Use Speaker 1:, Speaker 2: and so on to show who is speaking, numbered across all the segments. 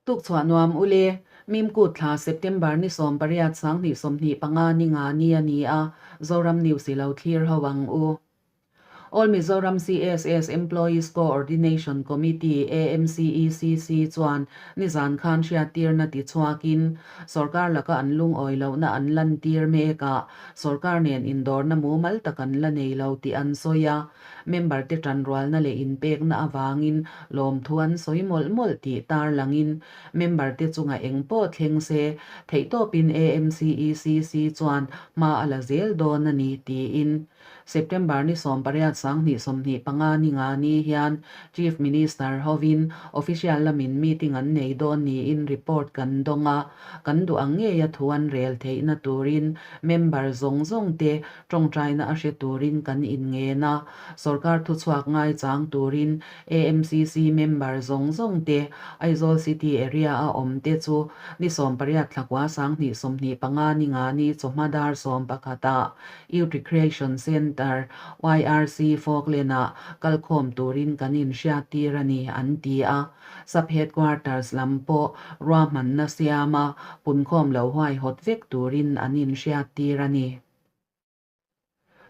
Speaker 1: Tukchhuah nuam ule, Mimkut thla September ni 18 2025 ni nga ni a ni a, Zoram News i lo thlir ho ang u. All Mizoram CSS Employees Co-ordination Committee, AMCECC, chuan nizan khan hriattirna ti chhuakin, sorkar laka an lungawi lohna an lantir mek a, sorkar nen indawrna mumal tak an la nei lo tih an sawi a, member te tanrualna leh inpekna avangin lawmthu an sawi mawlh mawlh tih tarlangin member te chunga eng pawh thleng se theihtawpin AMCECC chuan hma a la zel dawn a ni tiin September ni 18 2025 ni nga ni hian Chief Minister hovin official lamin meeting an nei dawn niin report kan dawng a, kan duh ang ngeia thu an rel theihna turin member zawng zawng te tawngtaina a hre turin kan inngen a, sorkar thuchhuak ngaichang turin AMCC member zawng zawng te Aizawl City area a awm te chu ni 18 thlakua 2025 ni nga ni chawhma dar 11 ah Youth Recreation Centre, YRC, Falkland-ah kalkhawm turin kan inhriattir a ni, an ti a. Sub Headquarters lam pawh ruahmanna siama punkhawm lo huaihawt vek turin an inhriattir a ni.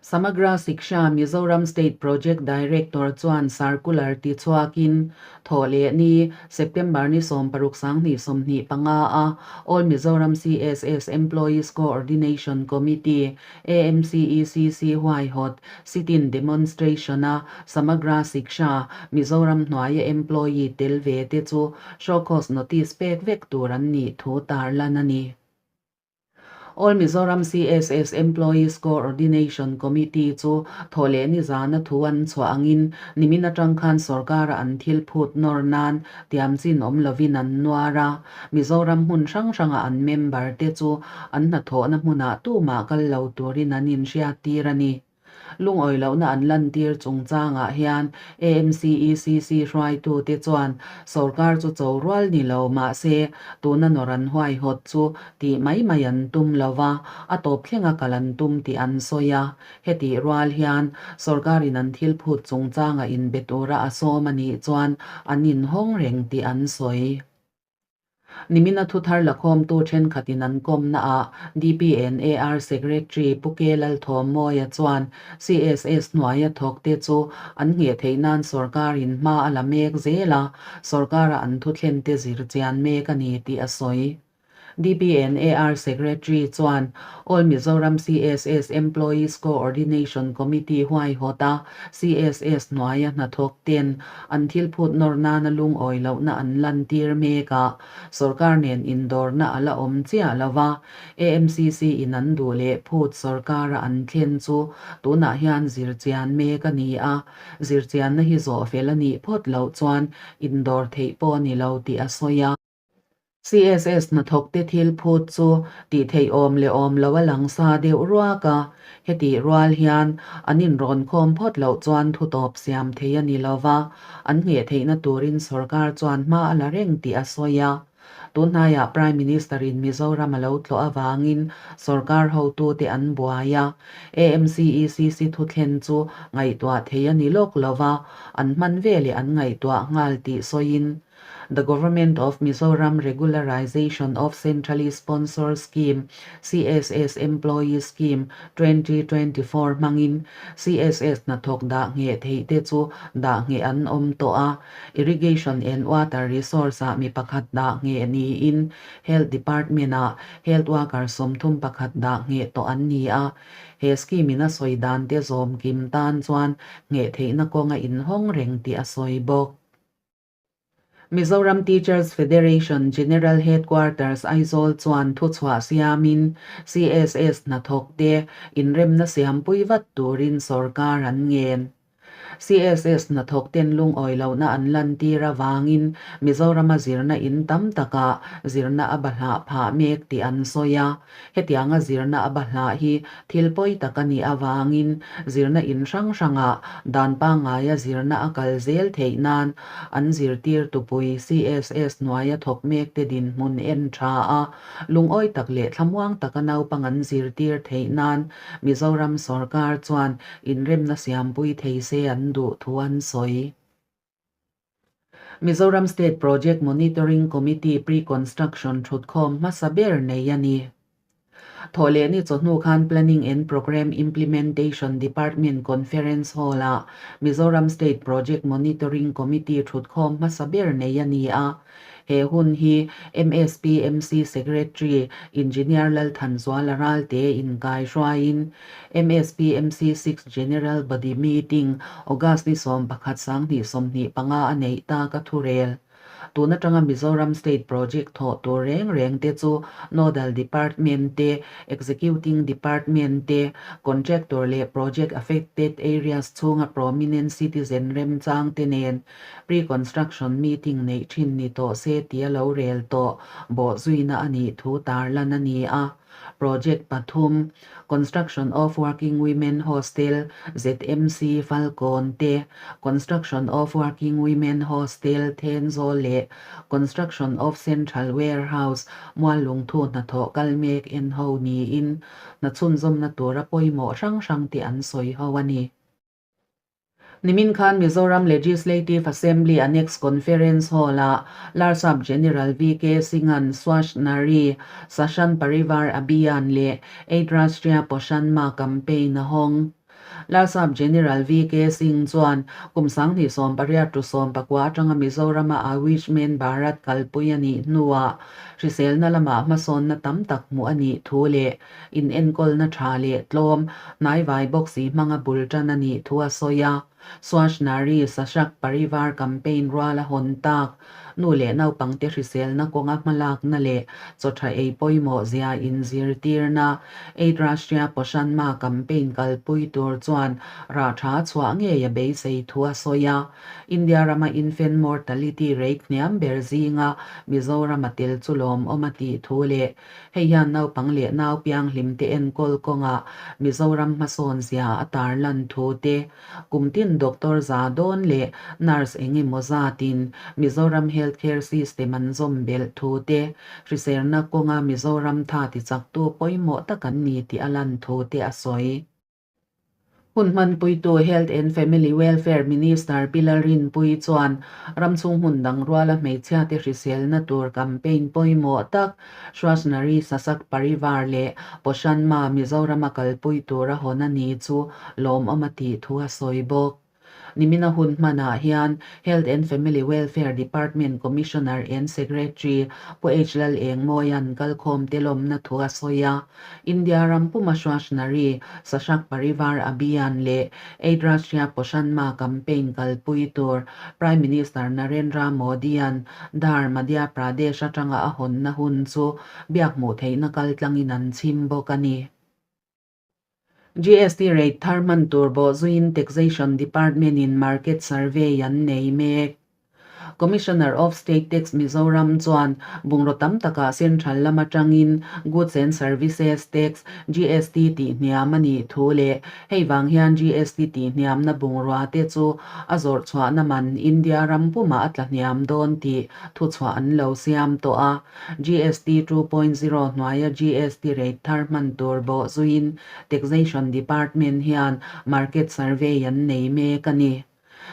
Speaker 1: Samagra Shiksha Mizoram State Project Director chuan circular tichhuakin Thawh leh ni, September ni 16 2025 a All Mizoram CSS Employees Co-ordination Committee, AMCECC, huaihawt sit-in demonstration a Samagra Shiksha Mizoram hnuaia employee tel ve te chu show cause notice pek vek tur an nih thu tarlan a ni. All Mizoram CSS Employees Co-ordination Committee chu thawh leh ni zana thu an chhuah angin nimin atang khan sorkara an thil phut nawr nan tiam chin awm lovin an nuar a. Mizoram hmun hrang hranga an member te chu an hnathawhna hmunah tumah kal lo turin an inhriattir a ni. Lungawi lohna an lantir chungchangah hian AMCECC hruaitute chuan sorkar chu cho rual ni lo mahse tuna nawr an huaihawt chu tih mai mai an tum lo va, a tawp thlenga kal an tum tih an sawi a. Hetih rual hian sorkarin an thil phut chungchanga inbe tura a sawm a nih chuan an inhawng reng tih an sawi. Nimina thuthar lakhawmtu thenkhatin an kawmnaah DPNAR Secretary Pu K Lalthawmmawia chuan CSS hnuaia thawkte chu an ngheh theih nan sorkarin hma a la mek zel a, sorkara an thuthlente zir chian mek a ni tih a sawi. DPNAR Secretary chuan All Mizoram CSS Employees Co-ordination Committee huaihawta CSS hnuaia hnathawk ten an thil phut nawr nana lungawi lohna an lantir mek a, sorkar nen indawrna a la awm chiah lo va, AMCC in an duh leh phut sorkara an thlen chu tunah hian zirchian mek a ni a, zirchianna hi zawh fel a nih phawt loh chuan indawr theih pawh a ni lo tih a sawi a. CSS hnathawkte thil phut chu tih theih awm leh awm lo a lang sa deuh ruak a, hetih rual hian an inrawn khawm phawt loh chuan thutawp siam thei a ni lo va, an ngheh theihna turin sorkar chuan hma a la reng tih a sawi a. Tunhnaiah Prime Minister-in Mizoram a lo tlawh avangin sorkar hotute an buai a, AMCECC thuthlen chu ngaihtuah thei a ni lawk lo va, an hman veleh an ngaihtuah nghal tih sawiin The Government of Mizoram Regularization of Centrally Sponsored Scheme, CSS Employee Scheme, 2024 hmangin CSS hnathawk dah ngheh theih te chu dah ngheh an awm tawh a, Irrigation and Water Resource ah mi pakhat dah ngheh niin Health Department ah Health Worker 31 dah ngheh tawh an ni a, he scheme in a sawi dan te zawm kim tan chuan ngheh theihna kawng a inhawng reng tih a sawi bawk. Mizoram Teachers Federation General Headquarters Aizawl chuan thuchhuah siamin CSS hnathawkte inremna siampui vat turin sorkar an ngen. CSS hnathawk ten lungawi lohna an lantir avangin Mizorama zirna in tam takah zirna a bahlah phah mek tih an sawi a. Hetianga zirna a bahlah hi thil pawi tak a nih avangin zirna in hrang hrangah dan pangngaia zirna a kal zel theih nan an zirtirtupui CSS hnuaia thawk mekte dinhmun en tha a, lungawi tak leh thlamuang taka naupang an zirtir theih nan Mizoram sorkar chuan inremna siampui thei se an duh thu an sawi. Mizoram State Project Monitoring Committee Pre-Construction thutkhawm hmasa ber nei a ni. Thawhlehni chawhnu khan Planning and Programme Implementation Department Conference Hall-ah Mizoram State Project Monitoring Committee thutkhawm hmasa ber nei a ni a. He hun hi MSPMC Secretary Engineer Lalthanzuala Ralte inkai hruaiin MSPMC Sixth General Body Meeting August ni 11 2025 a neih tak a thurel. Tun atanga Mizoram State Project thawh tur reng reng te chu Nodal Department te, Executing Department te, Contractor leh Project Affected Areas chhunga Prominent Citizen remchang te nen Pre-construction meeting neih thin ni tawh se tia lo rel tawh bawhzuina a nih thu tarlan a ni a. Project pathum, Construction of Working Women Hostel, ZMC, Falkawn te, Construction of Working Women Hostel, Thenzawl leh Construction of Central Warehouse, Muallungthu hnathawh kal mek en ho niin hna chhunzawmna tura pawimawh hrang hrang te an sawi ho a ni. Nimin khan Mizoram Legislative Assembly Annex Conference Hall-ah Larsap General VK Singh-a'n Swachh Nari Sashan Parivar Abhiyan leh Eight Rashtriya Poshan Maah campaign a hawng. Larsap General VK Singh chuan kum 2018 to 19 atanga Mizorama Ayushman Bharat kalpui a nih hnuah hriselna lamah hmasawnna tam tak hmuh a nih thu leh Inenkawlna tha leh tlawm hnaivai bawk si hmanga bul tan a nih thu a sawi a. Swachh Nari Sashakt Parivar campaign rual a hawn tak. Nu leh naupangte hriselna kawnga hmalakna leh chaw tha ei pawimawh zia inzirtirna Eight Rashtriya Poshan Maah campaign kalpui tur chuan rah tha chhuah ngei a beisei thu a sawi a. India rama infant mortality rate hniam ber zinga Mizoram a tel chu lawmawm a tih thu leh Hei hian naupang leh nau pianghlimte enkawl kawngah Mizoram hmasawn zia a tarlan thu te, kum tin doctor za dawn leh nurse eng emaw zatin Mizoram health care system an zawm belh thu te, hriselna kawnga Mizoram tha tichaktu pawimawh tak an ni tih a lan thu te a sawi. Hun hmanpuitu Health and Family Welfare Minister Pi Lalrinpuii chuan ramchhung hmun dang ruala hmeichhiate hriselna tur campaign pawimawh tak Swachh Nari Sashakt Parivar leh Poshan Maah Mizorama kalpui tura hawn a ni chu lawmawm a tih thu a sawi bawk. Nimina hun hmanah hian Health and Family Welfare Department Commissioner and Secretary Pu H Lal Engmawia'n kalkhawmte lawmna thu a sawi a. India ram puma Swachh Nari Sashakt Parivar Abhiyan leh Eight Rashtriya Poshan Maah campaign kalpui tur Prime Minister Narendra Modi-a'n Dhar, Madhya Pradesh atanga a hawnna hun chu biak hmuh theihna kaltlangin an chhim bawk a ni. GST rate thar hman tur bawhzuiin Taxation Department-in market survey an nei mek. Commissioner of State Tax Mizoram chuan bungraw tam takah central lam atangin Goods and Services Tax, GST, tih hniam a nih thu leh hei vang hian GST tih hniamna bungrua te chu a zawrh chhuahna man India ram pumah a tla hniam dawn tih thuchhuah an lo siam tawh a. GST 2.0 hnuaia GST rate thar hman tur bawh zuiin Taxation Department hian market survey an nei mek a ni.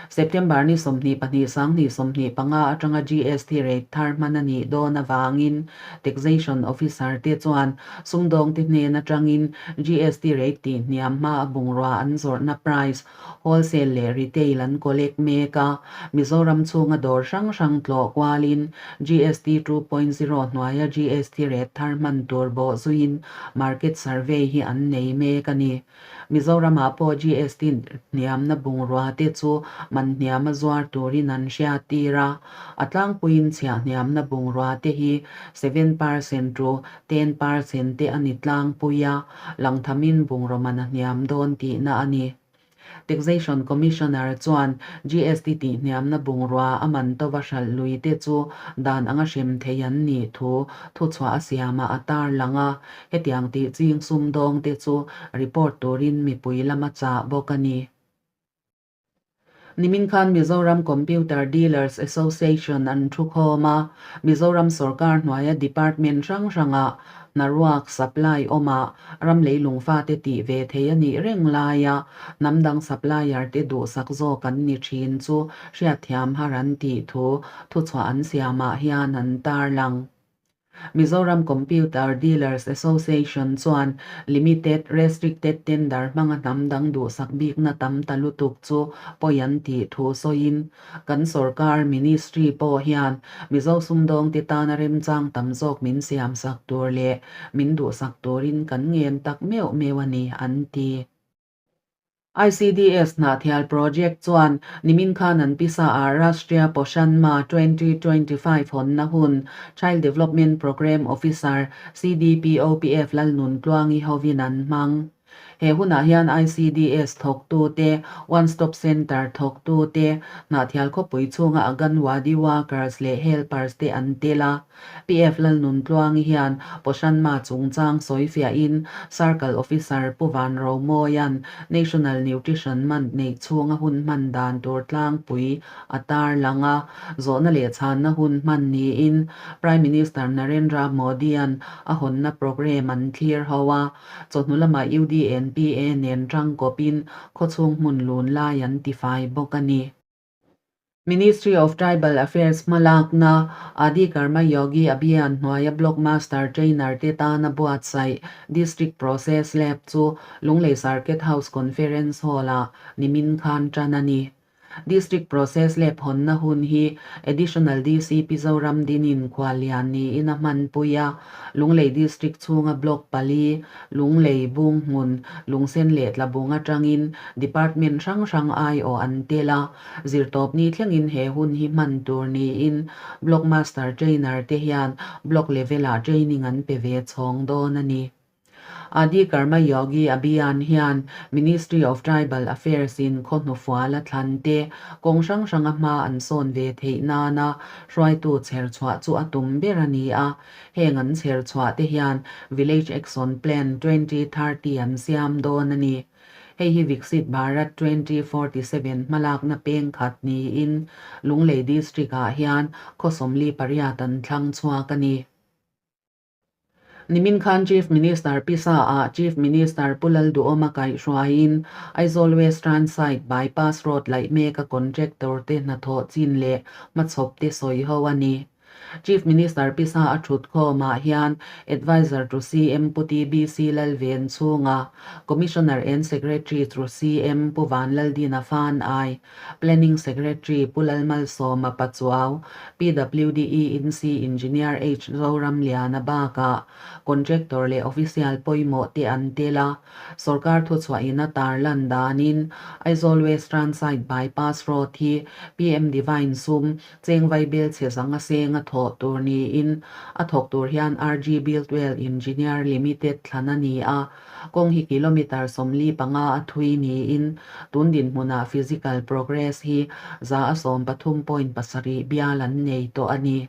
Speaker 1: September ni 22 2025 atanga GST rate thar hman a nih dawn avangin Taxation Officer te chuan sumdawngte hnen atangin GST rate tih hniam hma a bungrua an zawrhna price Wholesale leh retail an collect mek a, Mizoram chhunga dawr hrang hrang tlawh kualin GST 2.0 hnuaia GST rate thar hman tur bawh zuiin market survey hi an nei mek a ni. Mizoramah pawh GST hniamna bungrua te chu man hniama zuar turin an hriattir a, a tlangpuiin chhiah hniamna bungrua te hi 7% to 10% te a ni tlangpui a, langthamin bungraw man a hniam dawn tihna a ni. Taxation Commissioner chuan GST tihhniamna bungrua a man tova hralh lui te chu dan anga hrem thei an nih thu thuchhuah a siamah a tarlang a, hetiang tih ching sumdawng te chu report turin mipui lama chah bawk a ni. Nimin khan Mizoram Computer Dealers Association an thukhawm a, Mizoram sorkar hnuaia department hrang hranga hnaruak, supply, awmah ram leilung fate tih ve thei a nih reng laia hnam dang supplier te duhsak zawk an ni thin chu hriatthiam har an tih thu thuchhuah an siamah hian an tarlang. Mizoram Computer Dealers Association chuan Limited Restricted Tender hmanga hnam dang duhsak bikna tam ta lutuk chu pawi an tih thu sawiin, Kan sorkar, Ministry, pawh hian Mizo sumdawngte tana remchang tam zawk min siamsak tur leh min duhsak turin kan ngen tak meuh meuh a ni, an ti. ICDS Hnahthial Project chuan nimin khan an pisa ah Rashtriya Poshan Maah 2025 hawnna hun Child Development Programme Officer, CDPOPF Lalnuntluangi hovin an hmang. He hunah hian ICDS thawktute, One Stop Centre thawktute, Hnahthial khawpui chhunga Anganwadi workers leh helpers te an tel a. PF Lalnuntluangi hian Poshan Maah chungchang sawifiahin Circle Officer Pu Van Romawia'n National Nutrition Month neih chhunga hun hman dan tur tlangpui a tarlang a, zawhna leh chhanna hun hman niin Prime Minister Narendra Modi-a'n a hawnna programme an thlir ho a, chawhnu lamah UDNPA nen tangkawpin khawchhung hmun lun lai an tifai bawk a ni. Ministry of Tribal Affairs hmalakna Adi Karma Yogi Abhiyan hnuaia Block Master Trainer te tana buatsaih District Process Lab chu Lunglei Circuit House Conference Hall-ah nimin khan tan a ni. District Process Lab hawnna hun hi Additional DC Pi Zoram Dinin khuallian niin a hmanpui a, Lunglei District chhunga Block pali, Lunglei, Bunghmun, Lungsen leh Tlabung atangin Department hrang hrang aiawh an tel a, zirtawpni thlengin he hun hi hman tur niin Block Master Trainer te hian Block level-ah training an pe ve chhawng dawn a ni. Adi Karma Yogi Abhiyan hian Ministry of Tribal Affairs in khaw hnufual a thlan te kawng hrang hranga hma an sawn ve theih nana hruaitu chher chhuah chu a tum ber a ni a, Heng an chher chhuah te hian Village Action Plan 2030 an siam dawn a ni. Hei hi Viksit Bharat 2047 hmalakna peng khat niin Lunglei District ah hian khaw 48 an thlang chhuak a ni. Nimin khan Chief Minister Pisa ah Chief Minister Pu Lalduhawma kaihhruaiin Aizawl West Transite Bypass Road laih meka contractor te hnathawh chin leh hmachhawp te sawi ho a ni. Chief Minister Pisa a thut khawmah hian Adviser to CM Pu TBC Lalven chhunga Commissioner and Secretary to CM Pu Vanlaldina Fanai, Planning Secretary Pu Lalmalsawma Pachuau, PWDE Insi Engineer H Zoramliana bakah Contractor leh Official pawimawh te an tel a, Sorkar thuchhuahin a tarlan danin Aizawl West Transite Bypass Road hi PM Divine sum Cheng vaibel chhe zanga seng a thawh tur niin a thawk tur hian RG Buildwell Engineer Limited thlan a ni a, kawng hi kilometre 45 a thui niin tun dinhmunah physical progress hi 13.7 bial an nei tawh a ni.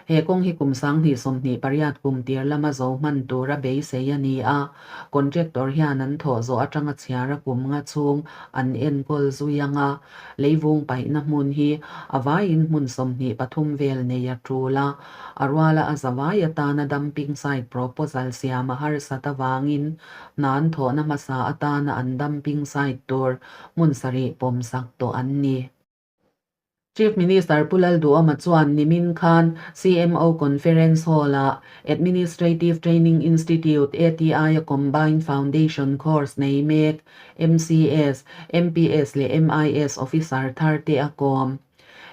Speaker 1: He kawng hi kum 2028 kum tir lama zo hman tura beisei a ni a, contractor hian an thawh zawh atanga chhiara kum nga chhung an enkawl zui anga, Leivung paihna hmun hi a vaiin hmun 23 vel nei a tul a, a ruala a zavai atana dumping site proposal siam a harsat avangin hna an thawhna hmasa atana an dumping site tur hmun sarih pawmsak tawh an ni. Chief Minister Pu Lalduhawma chuan nimin khan CMO Conference Hall-ah Administrative Training Institute, ATI, a Combined Foundation Course nei mek MCS, MPS leh MIS officer thar te a kawm.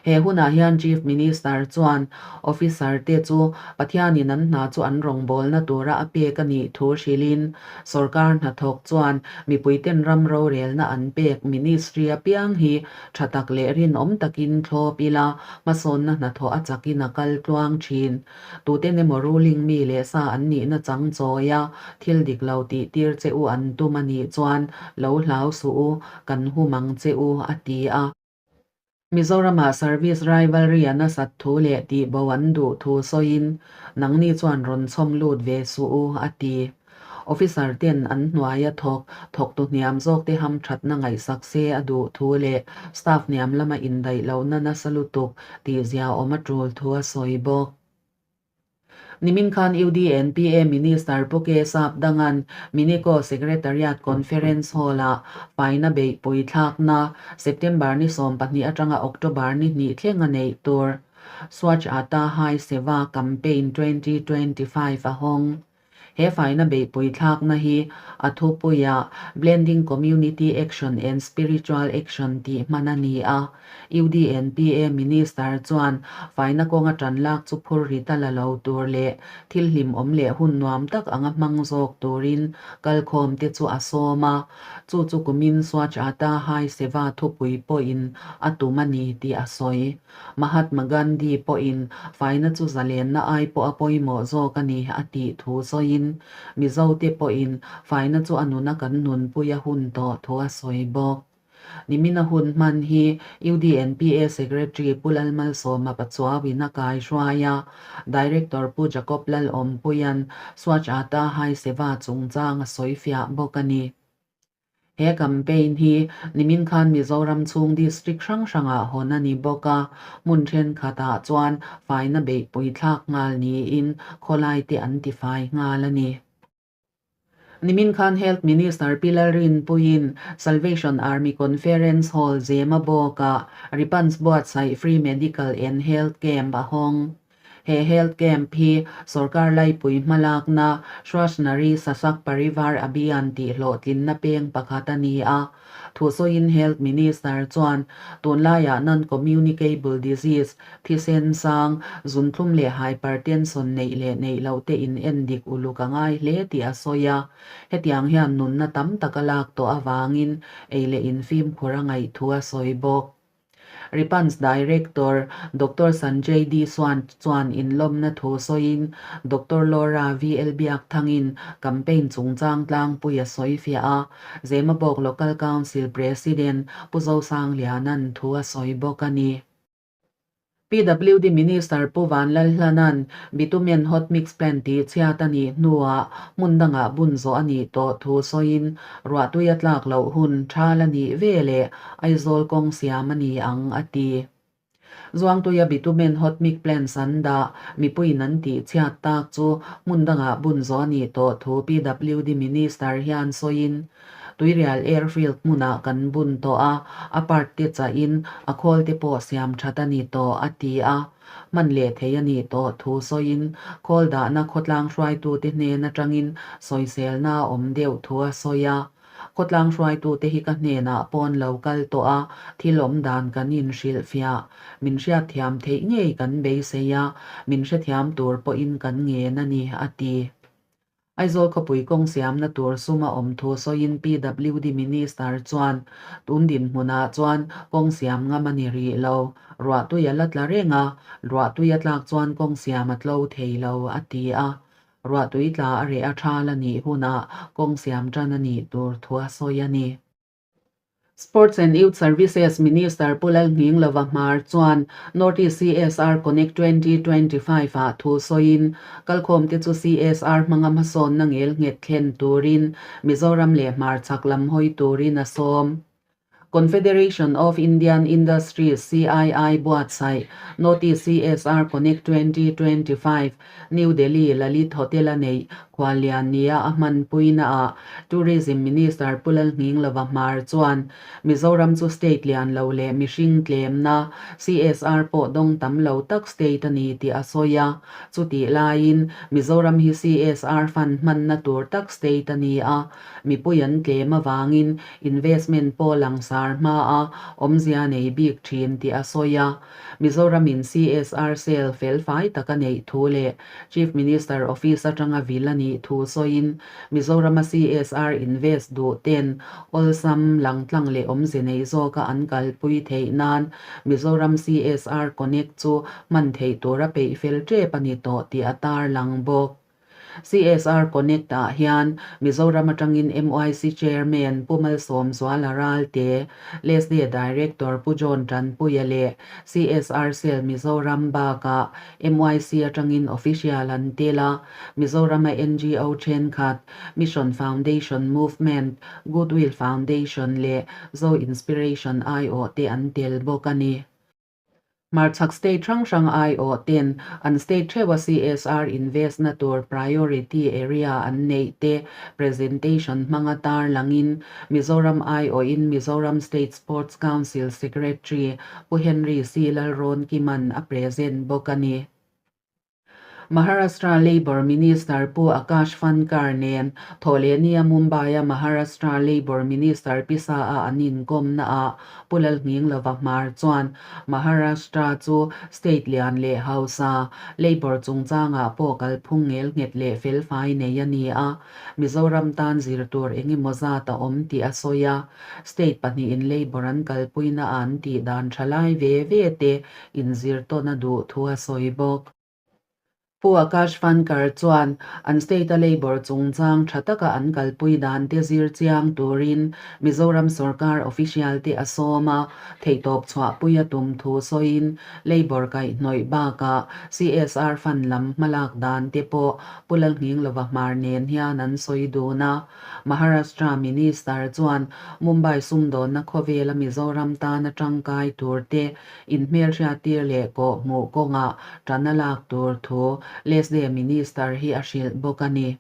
Speaker 1: He hunah hian Chief Minister chuan Officer te chu Pathianin an hna chu an rawngbawlna tura a pek a nih thu hrilhin sawrkar hnathawk chuan mipuiten ram rorelna an pek Ministry apiang hi tha tak leh rinawm takin thlawp ila hmasawnna hnathawh a chakin a kal tluang thin. Tuten emaw ruling mi leh sa an nihna chang chawia thil dik lo tih tir che u an tum a nih chuan lo hlau suh u, kan hum ang che u, a ti a. Mizoramah service rivalry a nasat thu leh tihbo an duh thu sawiin, Nangni chuan rawn chhawm lut ve suh u, a ti. Officer ten an hnuaia thawk, thawktu hniam zawkte hamthatna ngaihsak se a duh thu leh staff hniam lama indaih lohna nasa lutuk tihzia awm a tul thu a sawi bawk. Nimin khan UDNPA Minister Pu K. Sapdanga'n Minico Secretariat Conference Hall-ah faina beihpui thlakna September ni 12 atanga October ni hnih thleng a neih tur Swachh Aata Hai Seva Campaign 2025 a hawng. He faina beihpui thlakna hi a thupuiah Blending Community Action and Spiritual Action tih hman a ni a. UDNPA Minister chuan faina kawnga tan lak chu phur ri ta la lo tur leh thil hlimawm leh hun nuam tak anga hmang zawk turin kalkhawm te chu a sawm a. Chu chu kumin Swachh Aata Hai Seva thupui pawhin a tum a ni tih a sawi. Mahatma Gandhi pawhin faina chu zalenna ai pawh a pawimawh zawk a ni a tih thu sawiin, Mizote pawhin faina chu a nuna kan nunpui a hun tawh thu a sawi bawk. Nimina hun hman hi UDNPA Secretary Pu Lalmalsawma Pachuauin a kaihruai a, Director Pu Jacob Lalawmpuia'n Swachh Aata Hai Seva chungchang a sawifiah bawk a ni. He campaign hi nimin khan Mizoram chhung district hrang hrangah hawn a ni bawk a, hmun thenkhatah chuan faina beihpui thlak nghal niin khawlai te an tifai nghal a ni. Nimin khan Health Minister Pi Lalrinpuiin Salvation Army Conference Hall Zemabawkah Ripans buatsaih Free Medical and Health Camp a hawng. He health camp hi sorkar laipui hmalakna Swashnari Sasak Parivar Abhiyan tih hlawhtlinna peng pakhat a ni a. Thusawiin Health Minister chuan tunlaiah non-communicable disease, thisen sang, zunthlum leh hypertension neih leh neih loh te in endik uluk a ngai hle tih a sawi a. Hetiang hian nunna tam tak a lak tawh avangin ei leh in fimkhur a ngaih thu a sawi bawk. Ripans Director Doctor Sanjay D. Swant chuan inlawmna thu sawiin Doctor Laura VL Biakthangin campaign chungchang tlangpui a sawifiah a, Zemabawk Local Council President Pu Zosangliana'n thu a sawi bawk a ni. PWD Minister Pu Vanlalhlana'n Bitumen Hot Mix Plant tih chhiat a nih hnuah hmun dangah bun zawh a nih tawh thu sawiin ruahtui a tlak loh hun thal a nih ve leh Aizawl kawng siam a ni ang, a ti. Zuangtuia Bitumen Hot Mix Plants an dah mipuiin an tih chhiat tak chu hmun dangah bun zawh a nih tawh thu PWD Minister hian sawiin Tuirial Airfield hmunah kan bun tawh a, a part te chahin a khawl te pawh siam that a ni tawh, a ti a. Hman leh thei a nih tawh thu sawiin khawl dahna khawtlang hruaitute hnen atangin sawiselna a awm deuh thu a sawi a. Khawtlang hruaitute hi ka hnenah pawn lo kal tawh a, thil awm dan kan inhrilhfiah. Min hriatthiam theih ngei kan beisei a, min hrethiam tur pawhin kan ngen a ni, a ti. Aizawl khawpui kawng siamna tur sum a awm thu sawiin PWD Minister chuan tun dinhmunah chuan kawng siam ngam a ni rih lo. Ruahtui a la tla reng a, ruahtui a tlak chuan kawng siam a tlo thei lo, a ti a. Ruahtui tla a reh a thal a nih hunah kawng siam tan a nih tur thu a sawi a ni. Sports and Youth Services Minister Pu Lalnghinglova Hmar chuan North East CSR Connect 2025 ah thu sawiin kalkhawmte chu CSR hmanga hmasawnna ngel nghet thlen turin Mizoram leh hmarchhak lam hawi turin a sawm. Confederation of Indian Industries, CII, buatsaih North East CSR Connect 2025 New Delhi Lalit Hotel-a neih khuallian nia a hmanpuinaah Tourism Minister Pu Lalnghinglova Hmar chuan Mizoram chu state lian lo leh mihring tlemna CSR pawh dawng tam lo tak state a ni tih a sawi a. Chutih laiin Mizoram hi CSR fund hmanna tur tak state a ni a, mipui an tlem avangin investment pawh langsar lar hma a, awmzia nei bik thin tih a sawi a. Mizoramin CSR Cell felfai tak a neih thu leh Chief Minister Office atanga vil a nih thu sawiin Mizorama CSR invest duh ten awlsam, langtlang leh awmze nei zawka an kalpui theih nan Mizoram CSR Connect chu hman theih tura peih fel tep a ni tawh tih a tarlang bawk. CSR Connect ah hian Mizoram atangin MYC Chairman Pu Malsawmzuala Ralte, LESDE Director Pu John Tanpuia leh CSR Cell Mizoram bakah MYC atangin official an tel a, Mizorama NGO thenkhat, Mission Foundation Movement, Goodwill Foundation leh Zo Inspiration aiawh te an tel bawk a ni. Hmarchhak state hrang hrang aiawh ten an state theuha CSR invest-na tur priority area an neih te presentation hmanga tarlangin Mizoram aiawhin Mizoram State Sports Council Secretary Pu Henry C. Lalrawnkima'n a present bawk a ni. Maharashtra Labour Minister Pu Akash Phankar nen Thawhlehnia Mumbai-a Maharashtra Labour Minister Pisa-a an inkawmnaah Pu Lalnghinglova Hmar chuan Maharashtra chu state lian leh hausa, labour chungchangah pawh kalphung ngel nghet leh felfai nei a ni a, Mizoram tan zir tur engemaw zat a awm tih a sawi a. State pahnihin labour an kalpuina a an tih dan tha lai ve ve te inzir tawn a duh thu a sawi bawk. Pu Akash Phankar chuan an state-a labour chungchang tha taka an kalpui dan te zir chiang turin Mizoram sorkar official te a sawm a, theihtawp chhuahpui a tum thu sawiin labour kaihhnawih bakah CSR fund lam hmalak dan te pawh Pu Lalnghinglova Hmar nen hian an sawi dun a. Maharashtra Minister chuan Mumbai sumdawnna khawvela Mizoram tana tangkai tur te inhmelhriattir leh kawh hmuh kawngah tan a lak tur thu Lesde Minister hi a hrilh bawk a ni.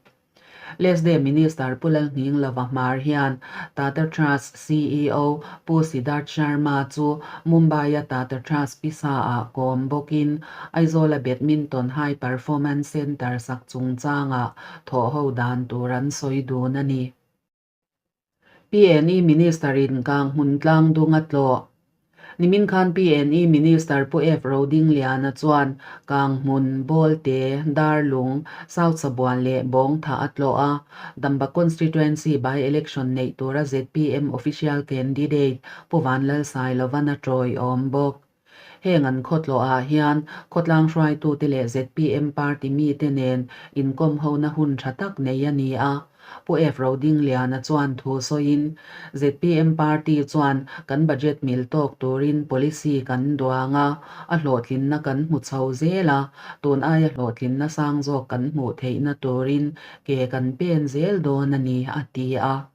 Speaker 1: Lesde Minister Pu Lalnghinglova Hmar hian Tata Trust ceo Pu Siddharth Sharma chu Mumbai-a Tata Trust pisa-ah kawm bawkin Aizawl-a Badminton High Performance Centre sak chungchangah thawhho dan tur an sawi dun a ni. PNE Minister-in kang hmun tlang dung a tlawh. Nimin khan PNE Minister Pu F. Rodingliana chuan kang hmun, Bawlte, Darlung, South Sabuan leh Bawngtha a tlawh a. Damba Constituency by-election neih tura zpm official candidate Pu Vanlalsailovan a tawiawm bawk. Heng an khawtlawhah hian khawtlang hruaitute leh zpm party mite nen inkawm hona hun tha tak nei a ni a. Pu F. Rodingliana chuan thu sawiin, zpm party chuan kan budget mil tawk turin policy kan duang a, a hlawhtlinna kan hmu chho zel a, tun aia hlawhtlinna sang zawk kan hmuh theihna turin ke kan pen zel dawn a ni, a ti a.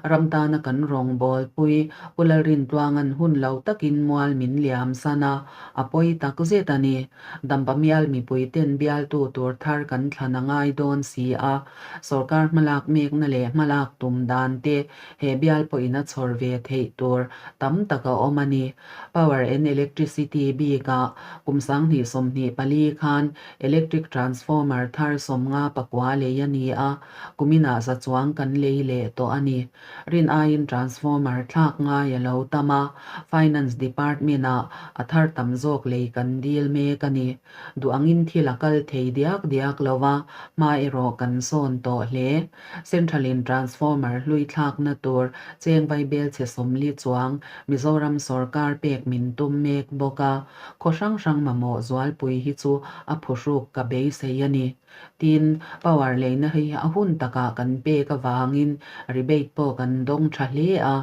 Speaker 1: Ram tana kan rawngbawlpui Pu Lalrintluanga'n hun lo takin mual min liam san a, a pawi tak zet a ni. Dampa mial mipuiten bialtu tur thar kan thlan a ngai dawn si a, sorkar hmalak mekna leh hmalak tum dan te he bial pawhin a chhawr ve theih tur tam tak a awm a ni. Power and Electricity bikah kum 2024 khan electric transformer thar 59 lei a ni a, Kuminah za chuang kan lei leh tawh a ni. Rin aiin transformer thlak ngai a lo tam a, Finance Department-ah a thar tam zawk lei kan dil mek a ni. Duh angin thil a kal thei diak diak lo va, hma erawh kan sawn tawh hle. Central-in transformer hlui thlakna tur cheng vaibelchhe 40 chuang Mizoram sawrkar pek min tum mek bawk a, khaw hrang hrang mamawh zualpui hi chu a phuhruk ka beisei a ni. Tin, power leina hi a hun takah kan pek avangin rebate pawh kan dawng tha hle a,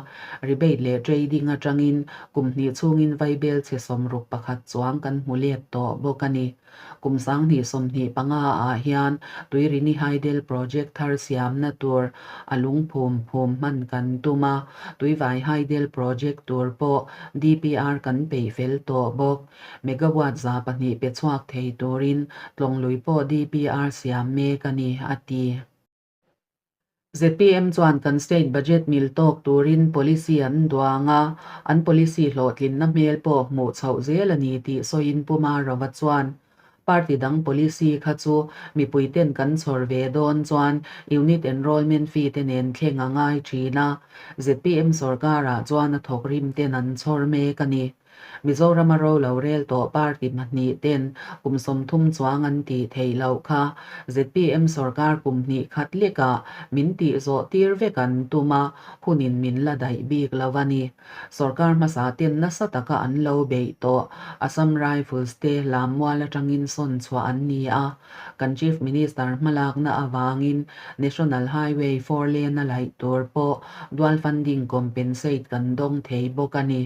Speaker 1: rebate leh trading atangin kum hnih chhungin vaibel chhe 61 chuang kan hmu let tawh bawk a ni. Kum 2025 ah hian Tuirini Hydel Project thar siamna tur a lungphum phum hman kan tum a, Tuivai Hydel Project tur pawh DPR kan peih fel tawh bawk. Megawatt 200 pe chhuak thei turin Tlawnglui pawh DPR siam mek a ni, a ti. Zpm chuan kan state budget mil tawk turin policy an duang a, an policy hlawhtlinna hmel pawh hmuh chhoh zel a ni tih sawiin Pu Marova chuan. Party dang policy kha chu mipuiten kan chhawr ve dawn chuan unit enrollment fee te nen thleng a ngai thin a. Zpm sorkarah chuan a thawk rim ten an chhawr mek a ni. Mizorama ro lo rel tawh party hmahnih ten kum 30 chuang an tih theih loh kha zpm sorkar kum hnih khat lekah min tih zawh tir vek an tum a, hunin min la daih bik lo a ni. Sorkar hmasa ten nasa taka an lo beih tawh Assam Rifles te Lammual atangin sawn chhuah an ni a, kan Chief Minister hmalakna avangin National Highway four lane a laih tur pawh dual funding compensate kan dawng thei bawk a ni.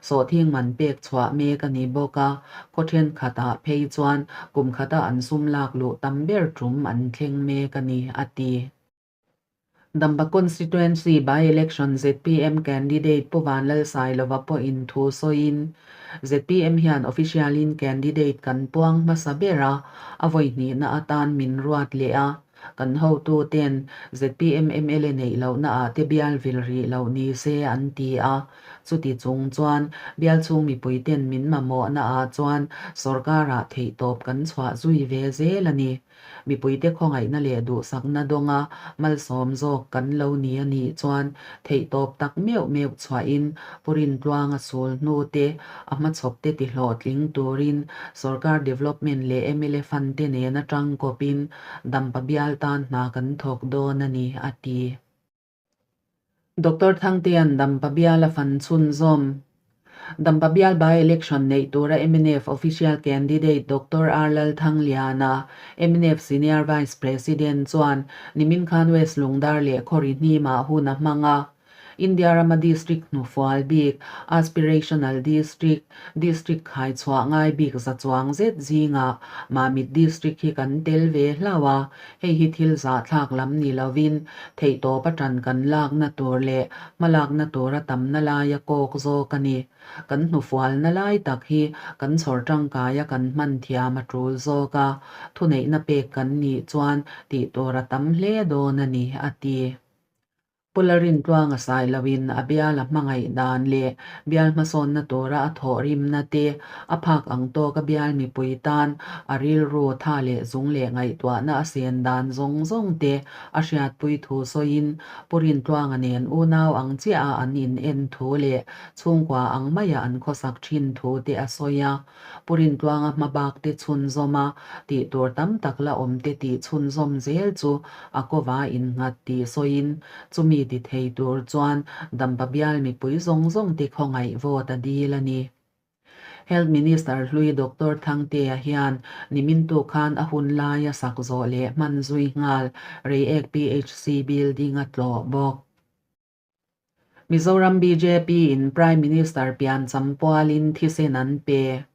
Speaker 1: Sawhthing man pek chhuah mek a ni bawk a, khaw thenkhatah phei chuan kum khata an sum lak luh tam ber tum an thleng mek a ni, a ti. Dampa Constituency by-election zpm candidate Pu Vanlalsailova pawhin thu sawiin, zpm hian official-in candidate kan puang hmasa ber a, a vawihnihna atan min ruat leh a. Kan hotuten zpm mla neih lohna ah te bial vil rih loh ni se an ti a, chuti chung chuan bial chhung mipuiten min mamawhna ah chuan sorkarah theihtawp kan chhuah zui ve zel a ni. Mipuite khawngaihna leh duhsakna dawnga malsawm zawk kan lo ni a nih chuan theihtawp tak meuh meuh chhuahin Pu Rintluanga sul hnu te, a hmachhawp te tihlawhtling turin sorkar development leh mla fund te nena tangkawpin Dampa bial tan hna kan thawk dawn a ni, a ti. Doctor Thangtea'n Dampa bial a fan chhunzawm. Dampa bial by-election neih tura mnf official candidate Doctor R Lalthangliana, mnf Senior Vice President chuan nimin khan West Lungdar leh Khawri hnimah hun a hmang a. India rama district hnufual bik, aspirational district, district khai chhuah ngai bik za chuang zet zingah Mamit district hi kan tel ve hlauh a, hei hi thil zahthlak lam ni lovin theihtawp a tan kan lakna tur leh hmalakna tura tamna laia kawk zawk a ni. Kan hnufualna lai tak hi kan chhawr tangkaia kan hman thiam a tul zawk a, thuneihna pek kan nih chuan tih tur a tam hle dawn a ni, a ti. Pu Lalrintluanga Sailoin a bial a hmangaih dan leh bial hmasawnna tura a thawhrimna te, a phak ang tawka bial mipui tan a rilru tha leh zung leh ngaihtuahna a sen dan zawng zawng te a hriatpui thu sawiin Pu Rintluanga nen unau ang chiah a an in en thu leh chhungkua ang maia an khawsak thin thu te a sawi a. Pu Rintluanga hmabak te chhunzawm a, tih tur tam tak la awm te tih chhunzawm zel chu a kawva innghat tih sawiin chumi ti thei tur chuan Dampa bial mipui zawng zawng te khawngaih vote a dil a ni. Health Minister hlui Doctor Thangtea hian nimin tu khan a hun laia sak zawh leh hman zui nghal Reiek PHC building a tlawh bawk. Mizoram bjp in Prime Minister piancham pualin thisen an pe.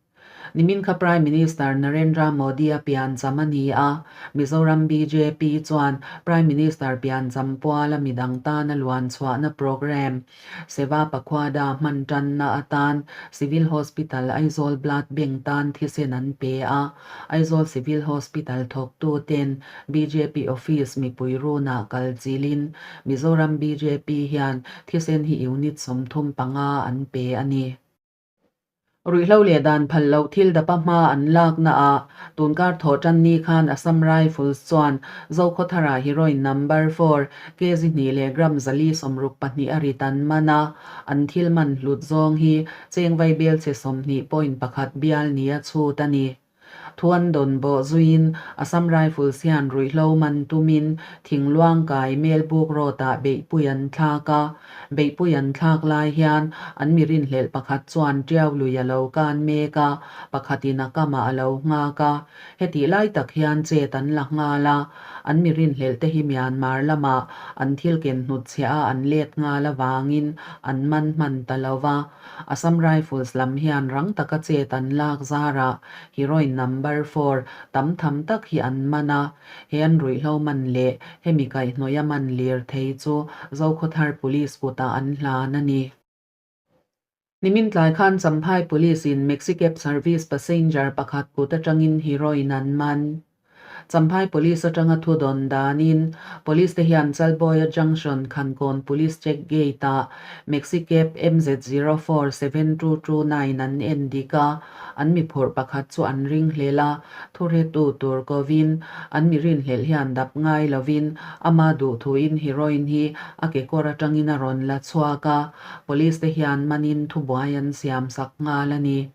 Speaker 1: Nimin kha Prime Minister Narendra Modi-a piancham a ni a, Mizoram bjp chuan Prime Minister piancham puala midang tana luan chhuahna programme Seva Pakhwada hman tanna atan Civil Hospital Aizawl Blood Bank tan thisen an pe a, Aizawl Civil Hospital thawktuten bjp Office mipui runah kal chilin Mizoram bjp hian thisen hi unit 35 an pe a ni. Ruihhlo leh dan phal loh thil dapa hma an lakna ah tunkar thawh tan ni khan Assam Rifles chuan Zokhawthara heroin number four kg hnih leh gram 462 a rit an man a, an thil man hlut zawng hi cheng vaibel chhe 20.1 bial nia chhut a ni. Thuan dawn bawh zuiin Assam Rifles hian ruihhlo man tumin thingluang kai Melbuk Road-ah beihpui an thlak a. Beihpui an thlak lai hian an mi rinhlelh pakhat chuan Tiau lui a lo kan mek a, pakhatin a kamah a lo nghak a. Hetih lai tak hian chet an la nghal a, an mi rinhlelh te hi Myanmar lamah an thil ken hnutchhiah a an let nghal avangin an man hman ta lo va. Assam Rifles lam hian rang taka chet an lak zarah heroin number four tam tham tak hi an man a, he an ruihhlo man leh hemi kaihhnawih a man lirthei chu Zokhawthar Police kutah an hlan a ni. Nimin tlai khan Champhai Police in Maxi Cab Service passenger pakhat kut atangin heroin an man. Champhai Police atanga thu dawn danin Police te hian Chalbawia Junction Khankawn Police Check Gate-ah Maxi Cab MZ 047229 an en dik a, an mi phurh pakhat chu an ringhlel a, thuretu tur kovin an mi rinhlelh hian dap ngai lovin ama duhthuin heroin hi a kekawr atangin a rawn la chhuak a, Police te hian manin thubuai an siam sak nghal a ni.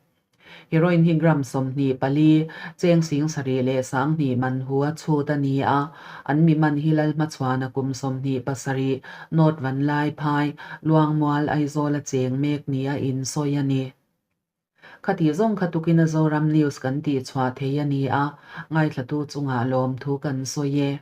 Speaker 1: Heroin hi gram 24, cheng 72,000 man hu a chhut a ni a, an mi man hi Lalhmachhuana kum 27, North Vanlaiphai, Luangmual, Aizawl a cheng mek nia insawi a ni. Khati zawng kha tukin a Zoram News kan tihchhuah thei a ni a, ngaithlatu chungah lawmthu kan sawi e.